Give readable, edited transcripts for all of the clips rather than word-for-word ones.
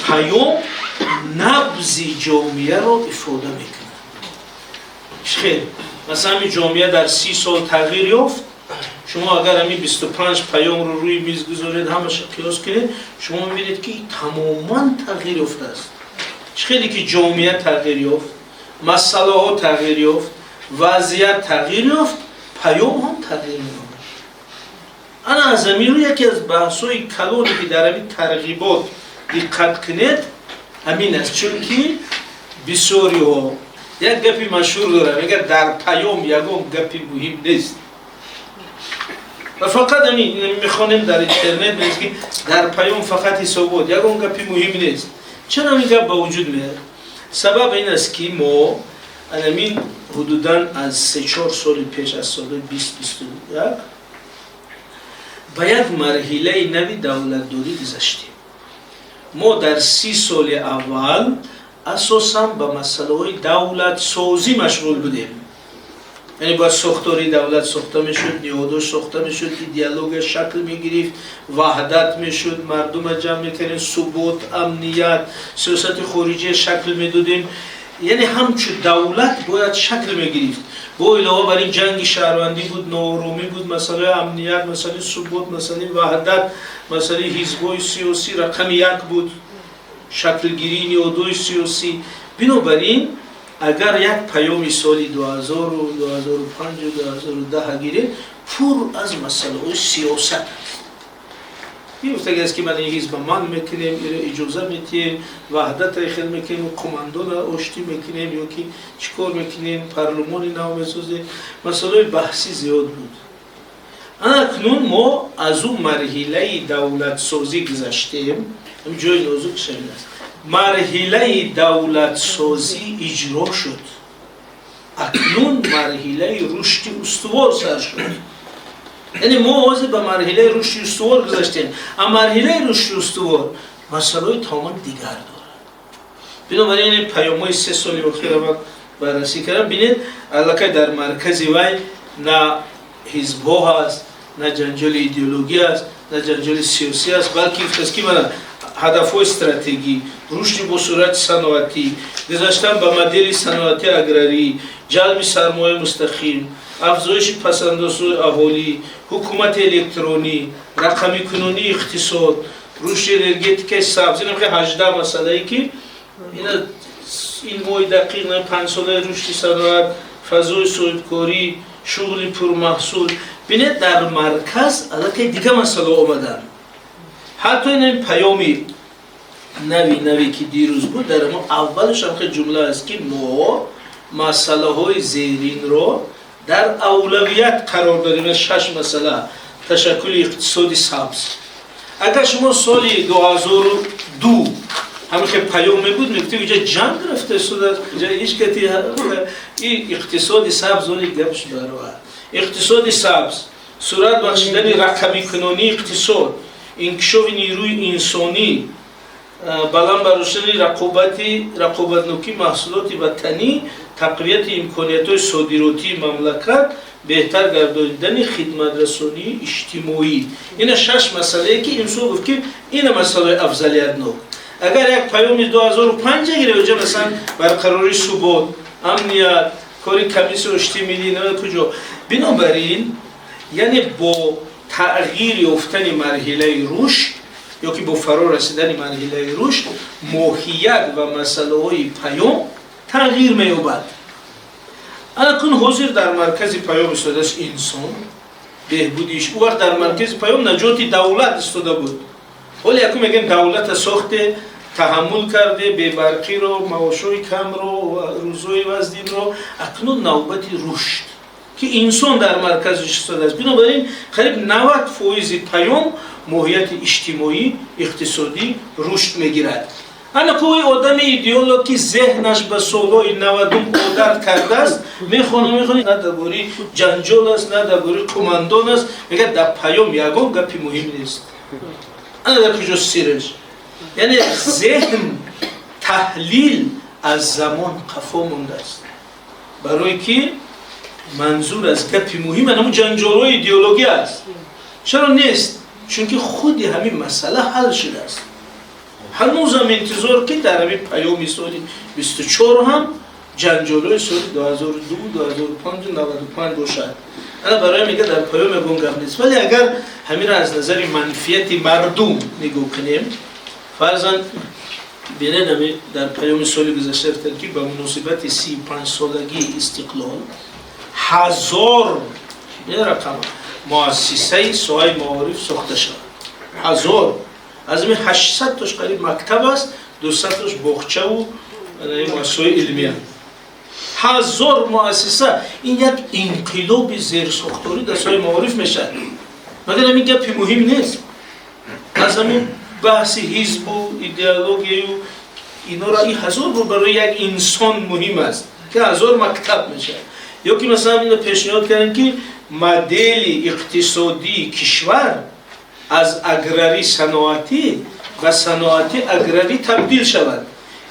Паём набзи ҷомеаро ифода мекунад. Хел масалан, ҳамин ҷомеа дар 30 сол тағйир ёфт. Шумо агар ҳамин 25 паёмро рӯи миз гузоред, ҳамаша қиёс кунед, шумо мебинед, ки тамоман тағйир ёфтааст. Чӣ хеле ки ҷомеа тағйир ёфт, масъалаҳо тағйир ёфт, вазъият тағйир ёфт, паём ҳам тағйир меёбад. Ана аз ҳамин рӯ яке аз баҳсҳои калоне, ки дар ҳамин тарғибот диққат кунед, ҳамин аст, чунки бисёриҳо як гапи машҳур дорад, мегӯяд: «Дар паём ягон гапи муҳим нест». Ва фақат ҳамин мехонем дар интернет, мегӯяд, ки дар паём фақат ҳисобот, ягон гапи муҳим нест. Чаро ин гап ба вуҷуд меояд? Сабаб ин аст, ки мо анамин ҳудудан аз 3-4 соли пеш, аз соли 2021, ба як марҳилаи нави давлатдорӣ гузаштем. Мо дар 30 соли аввал асосан ба масъалаҳои давлатсозӣ машғул будем, яъне бояд сохтори давлат сохта мешуд, ниҳодҳо сохта мешуд, идеология шакл мегирифт, ваҳдат мешуд, мардума ҷамъ мекардем, субот, амният, сиёсати хориҷия шакл медодем, яъне ҳамчун давлат бояд шакл мегирифт. Бо илова бар ин, ҷанги шаҳрвандӣ буд, нооромӣ буд, масъалаи амният, масъалаи субот, масъалаи ваҳдат, масъалаи ҳизбҳои сиёсӣ рақами як буд, шаклгирии ниҳодҳои сиёсӣ. Бинобар ин, агар як паёми соли 2000, 2005, 2010 гиред, пур аз масъалаҳои сиёсат аст. Гуфтаги аст, ки ман ин ҳизба ман мекунем, иро иҷоза метиҳем, ваҳдата хел мекунем, қумандона оштӣ мекунем ё ки чӣ кор мекунем, парлумони нав месозем. Масъалаҳои баҳсӣ зиёд буд. Ана акнун мо аз ӯ марҳилаи давлатсозӣ гузаштем. Ҷои нозук шамин аст: марҳилаи давлатсозӣ иҷро шуд, акнун марҳилаи рушди устувор сар шуд. Яъне мо ҳозир ба марҳилаи рушди устувор гузаштем, а марҳилаи рушди устувор масъалаҳои тамоман дигар дорад. Бинобар ин, паёмҳои 3 соли охира ман баррасӣ кардам. Бинед, аллакай дар маркази вай на ҳизбҳо ҳаст, на ҷанҷоли идеологӣ аст, на ҷанҷоли сиёсӣ аст, балки гуфтааст, ки мана ҳадафҳои стратегӣ: рушди босуръати саноатӣ, гузаштан ба модели саноати аграрӣ, ҷалби сармояи мустақим, афзоиши пасандозҳои аҳолӣ, ҳукумати электронӣ, рақамикунонии иқтисод, рушди энергетикаи сабз. Ин 18 масъалае, ки илмҳои дақиқ, панҷсолаи рушди саноат, фазои соҳибкорӣ, шуғли пурмаҳсул. Бинед, дар марказ аллакай дига масъала омаданд. Ҳатто ин паёми нави, ки дирӯз буд, дар мо аввалаш ҳам хел ҷумла аст, ки мо масъалаҳои зеринро дар авлавият қарор додем, шаш масъала: ташаккули иқтисоди сабз. Агар шумо соли 2002 ҳамин хел паём мебуд, мегуфтем, иҷа ҷанг рафта истодааст, ҳеҷ кати иқтисоди сабз оли гапш бароа. Иқтисоди сабз, сурат бахшидани рақамикунонии иқтисод, инкишофи нерӯи инсонӣ, баланд бардоштани рақобатнокии маҳсулоти ватанӣ, тақвияти имкониятҳои содиротии мамлакат, беҳтар гардонидани хидматрасонии иҷтимоӣ. Ина шаш масъалае, ки имсол гуфт, ки ина масъалаи афзалиятнок. Агар як паёми 2005 гире, оҷа масалан барқарории субот, амният, кори комиссияи оштии миллӣ на куҷо. Бинобар ин, яъне бо тағйир ёфтани марҳилаи рушд ё ки бо фаро расидани марҳилаи рушд, моҳият ва масъалаҳои паём тағйир меёбад. Анакун ҳозир дар маркази паём истодааст инсон, беҳбудиш. Ӯ вақт дар маркази паём наҷоти давлат истода буд. Ҳоле якум мегӯем, давлата сохте, таҳаммул карде бебарқиро, маошҳои камро, рӯзҳои вазнинро. Акнун навбати рушд, ки инсон дар марказиш истодааст. Бинобар ин, қариб 90 фоизи паём моҳияти иҷтимоӣ, иқтисодӣ, рушд мегирад. Ана кӯи одами идеолог, ки зеҳнаш ба солҳои 90-ум одат кардааст, мехона, мехона, на дар бораи ҷанҷол аст, на дар бораи қумандон аст. Мегӯяд, дар паём ягон гапи муҳим нест. Ана дар куҷо сираш? Яъне зеҳн, таҳлил аз замон қафо мондааст, барое ки манзур аз гапи муҳим анамун ҷанҷолҳои идеологӣ аст. Чаро нест? Чунки худи ҳамин масъала ҳал шудааст. Ҳанӯзам интизор, ки дар ҳамин паёми соли 24 ҳам ҷанҷолҳои соли 2002, 2005, 95 бошад. Ана барои мега, дар паём ягон гап нест. Вале агар ҳаминро аз назари манфиати мардум нигоҳ кунем, фарзан бинед, ҳами дар паёми соли гузашта гуфтанд, ки ба муносибати 35-солагии истиқлол 1000 ин рақам муассисаи соҳаи маориф сохта шавад. 1000 аз ин 800 тош қариб мактаб аст, 200 тош боғчаву муассисаҳои илмиянд. 1000 муассиса, ин як инқилоби зерсохторӣ дар соҳаи маориф мешавад. Магар ҳамин гапи муҳим нест? Аз ҳамин баҳси ҳизбу идеологияю инора ин 1000 бор барои як инсон муҳим аст, ки 1000 мактаб мешавад. Ё ки масалан ино пешниҳод кардем, ки модели иқтисодии кишвар аз аграрӣ саноатӣ ба саноатӣ аграрӣ табдил шавад.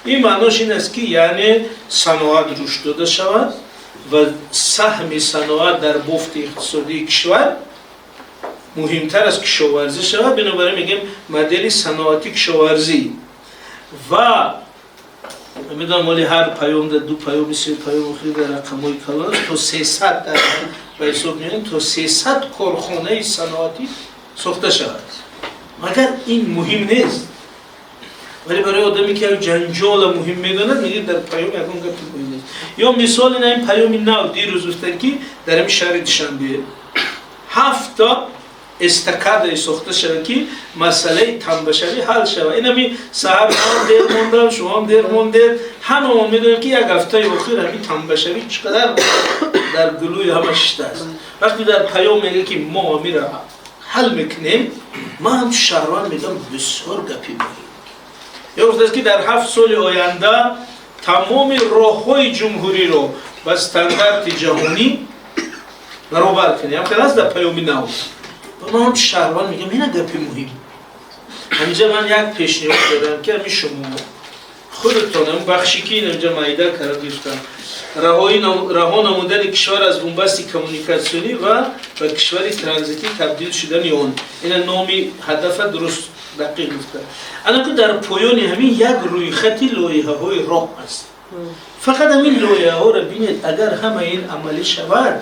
Ин маънош ин аст, ки яъне саноат рушд дода шавад ва саҳми саноат дар бофти иқтисодии кишвар муҳимтар аз кишоварзӣ шавад. Бинобар ин мегӯем модели саноатӣ кишоварзӣ. Ва медонам, оли ҳар паёмда ду паёми, се паём охир дар рақамҳои калон аст, то 300 дар ба ҳисоб меоянд, то 300 корхонаи саноатӣ сохта шавад. Магар ин муҳим нест? Вале барои одаме, ки як ҷанҷола муҳим медонад, мегӯяд, дар паём ягон гапи муҳим нест. Ё мисол ина ин паёми нав дирӯз гуфтанд, ки дар ҳамин шаҳри Душанбе ҳафта эстакадае сохта шавад, ки масъалаи тамбашавӣ ҳал шавад. Инами саҳар ман дер мондам, шумоам дер мондед, ҳамаон медонем, ки як ҳафтаи охир ҳамин тамбашавӣ чӣ қадар дар гулӯи ҳама шиштааст. Вақте дар паём мега, ки мо амира ҳал мекунем, ман ҳамчун шаҳрванд мегӯям, бисёр гапи муҳим. Ё гуфтааст, ки дар 7 соли оянда тамоми роҳҳои ҷумҳуриро ба стандарти ҷаҳонӣ баробар кунем. Ҳам хел аст дар паёми нав. Ва ман ҳамчун шаҳрванд мегӯям, ина гапи муҳим. Ҳаминҷа ман як пешниҳод дорам, ки ҳамин шумо худатон ҳам бахши, ки инҷа майда карда гирифтам, раҳо намудани кишвар аз бунбасти коммуникатсионӣ ва ба кишвари транзитӣ табдил шудани он, ина номи ҳадафа дуруст дақиқ гуфта. Анаку дар поёни ҳамин як рӯйхати лоиҳаҳои роҳ аст. Фақат ҳамин лоиҳаҳоро бинед, агар ҳама ин амалӣ шавад,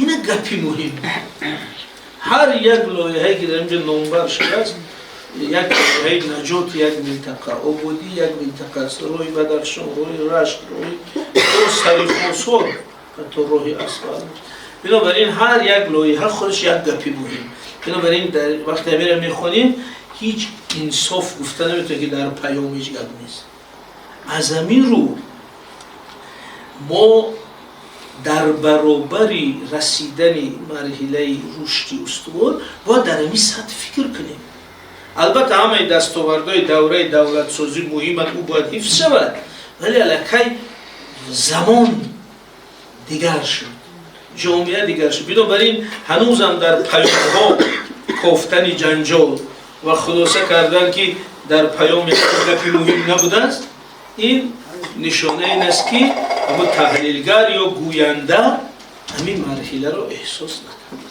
ина гапи муҳим. Ҳар як лоиҳае, ки дар инҷо номбар шудааст, як лоиҳаи наҷоти як минтақа, ободии як минтақа аст: роҳи Бадахшон, роҳи Рашт, роҳи то сари Хосор, ҳатто роҳи асфалт. Бинобар ин ҳар як лоиҳа худаш як гапи муҳим. Бинобар ин дар вақте ҳаминро мехонем, ҳеҷ инсоф гуфта наметавонад, ки дар паём ҳеҷ гап нест. Аз ҳамин рӯ мо дар баробари расидани марҳилаи рушди устувор бояд дар ҳамин сатҳ фикр кунем. Албатта, ҳамаи дастовардҳои давраи давлатсозӣ муҳиманд, ӯ бояд ҳифз шавад, вале аллакай замон дигар шуд, ҷомеа дигар шуд. Бинобар ин ҳанӯзам дар паёмҳо кофтани ҷанҷол ва хулоса кардан, ки дар паём гапи муҳим набудааст, ин нишона ин аст, ки ҳамо таҳлилгар ё гӯянда ҳамин марҳиларо эҳсос накард.